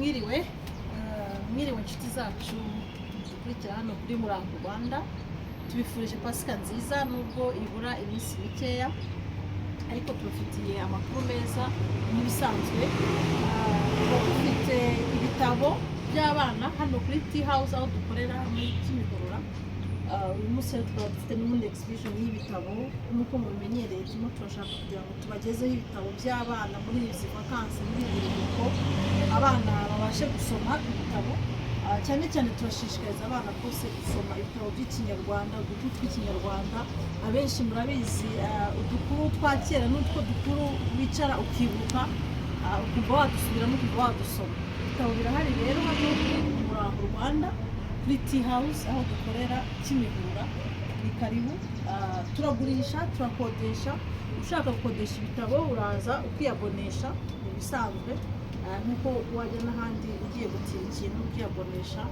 Mwiriwe, mwiriwe inshuti zacu dukurikira hano kuri Muraho Rwanda. Tubifurije Pasika nziza nubwo ibura iminsi mikeya, ariko tubafitiye amakuru meza nk'ibisanzwe. Tuba dufite ibitabo by'abana hano kuri Tea House aho dukorera muri Kimihurura. Uyu munsi rero tukaba dufite n'ubundi exhibition y'ibitabo nk'uko mubimenyereye. Turimo turashaka kugira ngo tubagezeho ibitabo by'abana muri izi vakansi, muri ibi biruhuko, abana babashe gusoma ibitabo. Cyane cyane turashishikariza abana rwose gusoma ibitabo by'Ikinyarwanda, udukuru tw'Ikinyarwanda. Abenshi murabizi, udukuru twa kera n'utwo dukuru wicara ukibuka, ukumva wadusubiramo, ukumva wadusoma. Ibitabo birahari rero hano muri Muraho Rwanda kuri Tea House aho dukorera Kimihurura. Ni karibu. Turagurisha, turakodesha. Ushaka gukodesha ibitabo uraza ukiyabonesha mu bisanzwe, nk'uko wajya n'ahandi ugiye gutira ikintu ukiyabonesha,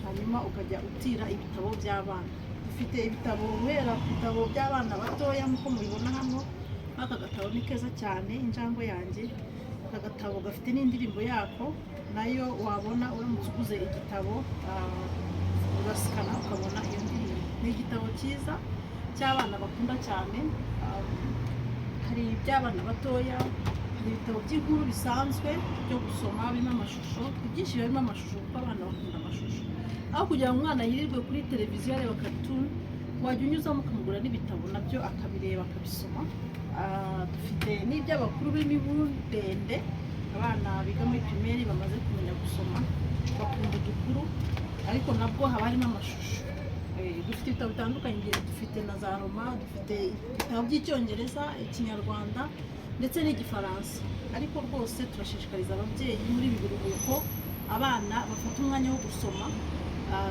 hanyuma ukajya utira ibitabo by'abana. Dufite ibitabo guhera ku bitabo by'abana batoya nk'uko mubibona hano. Nk'aka gatabo ni keza cyane, Injangwe Yanjye. Aka gatabo gafite n'indirimbo yako nayo wabona uramutse uguze igitabo, urasikana ukabona iyo ndirimbo. Ni igitabo cyiza cy'abana bakunda cyane. Hari iby'abana batoya, hari ibitabo by'inkuru bisanzwe byo gusoma birimo amashusho. Ibyinshi biba birimo amashusho kuko abana bakunda amashusho. Aho kugira ngo umwana yirirwe kuri televiziyo areba cartoon, wajya unyuzamo ukamugura n'ibitabo nabyo akabireba, akabisoma. Dufite n'iby'abakuru birimo inkuru ndende. Abana biga muri primaire bamaze kumenya gusoma bakunda udukuru, ariko nabwo haba harimo amashusho. Dufite ibitabo bitandukanye, dufite na za roman, dufite ibitabo by'Icyongereza, Ikinyarwanda ndetse n'Igifaransa. Ariko rwose turashishikariza ababyeyi muri ibi biruhuko abana bafata umwanya wo gusoma.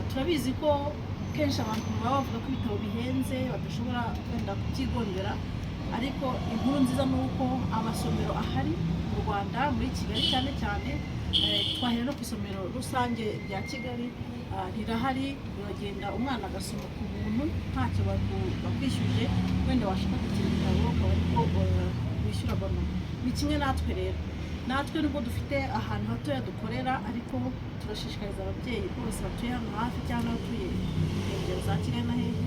Turabizi ko kenshi abantu baba bavuga ko ibitabo bihenze, badashobora wenda kubyigondera, ariko inkuru nziza ni uko amasomero ahari mu Rwanda, muri Kigali cyane cyane, twahera no ku isomero rusange rya Kigali, rirahari. Uragenda umwana agasoma ku buntu, ntacyo bakwishyuje. Wenda washaka gutira ibitabo ukaba ariko wishyura abonnement. Ni kimwe natwe rero, natwe nubwo dufite ahantu hatoya dukorera, ariko turashishikariza ababyeyi bose batuye hano hafi cyangwa abatuye mu nkengero za Kigali na hehe,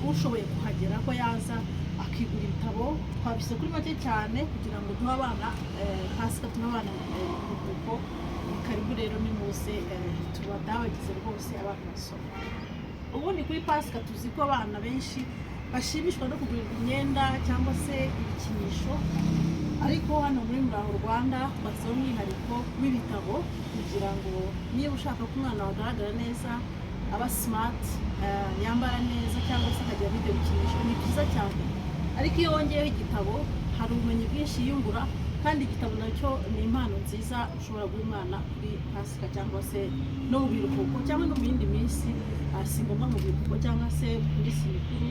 ushoboye kuhagera ko yaza akigura ibitabo. Twabishyize kuri make cyane kugira ngo duhe abana Pasika, duhe abana ibiruhuko. Ni karibu rero, nimuze tubadabagize rwose, abana basoma. Ubundi kuri Pasika tuzi ko abana benshi bashimishwa no kugurirwa imyenda cyangwa se ibikinisho, ariko hano muri Muraho Rwanda twashyizeho umwihariko w'ibitabo kugira ngo niba ushaka ko umwana wawe agaragara neza, aba smart, yambara neza cyangwa se akagira n'ibyo bikinisho, ni byiza cyane, ariko iyo wongeyeho igitabo hari ubumenyi bwinshi yiyungura. Kandi igitabo nacyo ni impano nziza ushobora guha umwana kuri Pasika cyangwa se no mu biruhuko cyangwa no mu yindi minsi. Si ngombwa mu biruhuko cyangwa se ku minsi mikuru,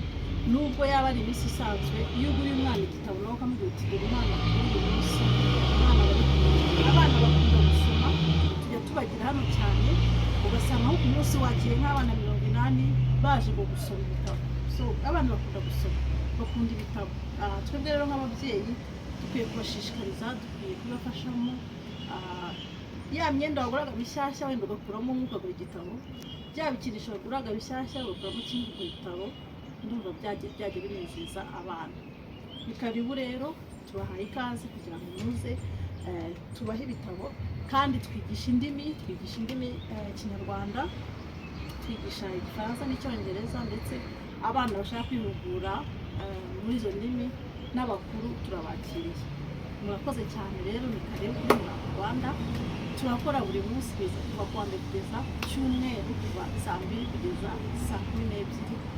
nubwo yaba ari iminsi isanzwe, iyo uguriye umwana igitabo nawe ukamubwira uti: "Dore umwana kuri uyu munsi", umwana barikunda. Abana bakunda gusoma, tujya tubagira hano cyane, ugasanga nko ku munsi wakiriye nk'abana 80 baje ngo gusoma ibitabo. So abana bakunda gusoma, bakunda ibitabo. Twebwe rero nk'ababyeyi dukwiye kubashishikariza, dukwiye kubibafashamo. Ya myenda waguraga mishyashya wenda ugakuramo umwe ukagura igitabo, bya bikinisho waguraga bishyashya ugakuramo kimwe ukagura igitabo, ndumva byajya binezeza abana. Ni karibu rero, tubahaye ikaze kugira ngo muze tubahe ibitabo. Kandi twigisha indimi, twigisha indimi, Ikinyarwanda, twigisha Igifaransa n'Icyongereza, ndetse abana bashaka kwihugura muri izo ndimi n'abakuru turabakiriye. Murakoze cyane rero, ni karibu kuri Muraho Rwanda. Turakora buri munsi kugeza kuva kuwa mbere kugeza ku cyumweru, kuva saa 2 kugeza saa 12.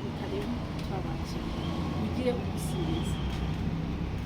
Ni karibu, turabakiriye. Mugire umunsi mwiza.